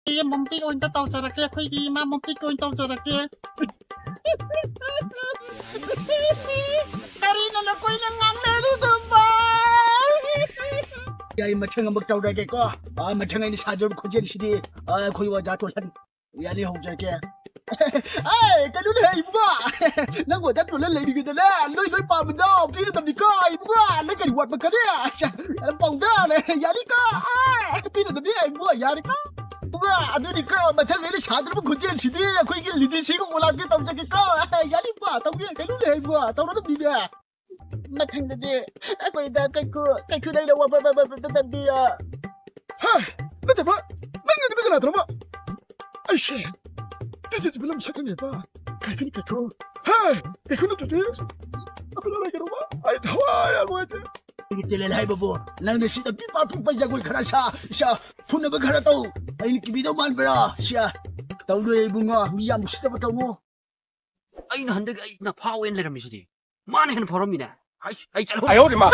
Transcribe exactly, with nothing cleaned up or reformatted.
ꯏꯃꯥ ꯃꯣꯝꯄꯤꯛ ꯑꯣꯏꯅ ꯇꯧꯖꯔꯛꯀꯦ, ꯑꯩꯈꯣꯏꯒꯤ ꯏꯃꯥ ꯃꯣꯝꯄꯤꯛ ꯑꯣꯏꯅ ꯇꯧꯖꯔꯛꯀꯦ꯫ ꯀꯔꯤꯅꯣ ꯅꯈꯣꯏꯅ ꯉꯥꯡꯅꯔꯤꯗꯨꯕꯣ? ꯑꯩ ꯃꯊꯪ ꯑꯃꯨꯛ ꯇꯧꯔꯒꯦꯀꯣ꯫ ꯑ, ꯃꯊꯪ ꯑꯩꯅ ꯁꯥꯖꯕ ꯈꯣꯟꯖꯦꯜꯁꯤꯗꯤ, ꯑ, ꯑꯩꯈꯣꯏ ꯑꯣꯖꯥ ꯇꯣꯜꯍꯟ ꯌꯥꯅꯤ ꯍꯧꯖꯔꯛꯀꯦ꯫ ꯑꯦ, ꯀꯩꯅꯣꯅꯦ ꯏꯕꯨꯡꯉꯣ, ꯅꯪ ꯑꯣꯖꯥ ꯇꯣꯜꯍꯟ ꯂꯩꯔꯤꯉꯩꯗꯅꯦ, ꯅꯣꯏ ꯂꯣꯏ ꯄꯥꯝꯕꯗꯣ ꯄꯤꯔꯗꯕꯅꯤꯀꯣ ꯏꯕꯨꯡꯉꯣ, ꯅꯪ ꯀꯔꯤ ꯋꯥꯠꯄ ꯀꯔꯤ? ꯄꯥꯎꯗ ꯌꯥꯅꯤꯀꯣ, ꯑꯦ, ꯄꯤꯔꯗꯕꯅꯤ ꯏꯕꯨꯡꯉꯣ, ꯌꯥꯅꯤꯀꯣ꯫ ꯏꯕꯨꯡꯉꯣ, ꯑꯗꯨꯗꯤꯀꯣ, ꯃꯊꯪ ꯑꯩꯅ ꯁꯥꯗ꯭ꯔꯕ ꯈꯣꯟꯖꯦꯜꯁꯤꯗꯤ ꯑꯩꯈꯣꯏꯒꯤ ꯂꯤꯗꯤꯁꯤꯒ ꯑꯣꯂꯥꯞꯀꯤ ꯇꯧꯖꯒꯦꯀꯣ꯫ ꯑꯦ, ꯌꯥꯅꯤꯀꯣ, ꯇꯧꯒꯦ, ꯀꯩꯅꯣꯅꯦ ꯏꯕꯨꯡꯉꯣ, ꯇꯧꯔꯗꯕꯅꯤꯅꯦ꯫ ꯃꯊꯪꯗꯗꯤ ꯑꯩꯈꯣꯏꯗ ꯀꯩꯀꯨ, ꯀꯩꯀꯨ ꯂꯩꯔ ꯋꯥ-, ꯋꯥ-, ꯋꯥ-, ꯋꯥ-, ꯋꯥ-, ꯋꯥ-, ꯋꯥ-, ꯍꯥ? ꯅꯠꯇꯦꯕ, ꯅꯪ ꯅꯠꯇꯦꯕ ꯀꯅꯥꯗꯅꯣꯕ? ꯑꯩꯁꯦ ꯗꯤꯖꯤꯠ ꯐꯤꯂꯝ ꯁꯛꯀꯅꯦꯕ꯫ ꯀꯩꯀꯨꯅꯤ ꯀꯩꯀꯨ꯫ ꯍꯥ? ꯀꯩꯀꯨ ꯅꯠꯇ꯭ꯔꯗꯤ ꯑꯗꯨꯅ ꯂꯩꯒꯅꯣꯕ꯫ ꯑꯩ ꯊꯋꯥꯏ ꯌꯥꯝ ꯅꯨꯡꯉꯥꯏꯇꯦ꯫ ꯑꯩꯒꯤ talent ꯍꯥꯏꯕꯕꯨ ꯅꯪꯅ ꯁꯤꯗ ꯄꯤꯛꯄ ꯄꯤꯛꯄ ꯖꯒꯣꯏ ꯈꯔ ꯁꯥ, ꯏꯁꯥ ꯐꯨꯅꯕ ꯈꯔ ꯇꯧ꯫ ꯑꯩꯅ ꯀꯤꯕꯤꯗꯧ ꯃꯥꯟꯕ꯭ꯔꯥ? ꯁꯤꯌꯥ, ꯇꯧꯅꯨ ꯏꯕꯨꯡꯉꯣ, ꯃꯤ ꯌꯥꯝ ꯎꯁꯤꯠꯇꯕ ꯇꯧꯅꯨ꯫ ꯑꯩꯅ ꯍꯟꯗꯛ ꯑꯩ ꯅꯐꯥ ꯑꯣꯏꯅ ꯂꯩꯔꯝꯃꯤꯁꯤꯗꯤ꯫ ꯃꯥꯅ ꯍꯦꯟꯅ ꯐꯥꯎꯔꯝꯃꯤꯅꯦ꯫ ꯑꯩ, ꯑꯩ ꯆꯠꯍꯧ-, ꯑꯌꯧꯗꯤ ꯃꯥ꯫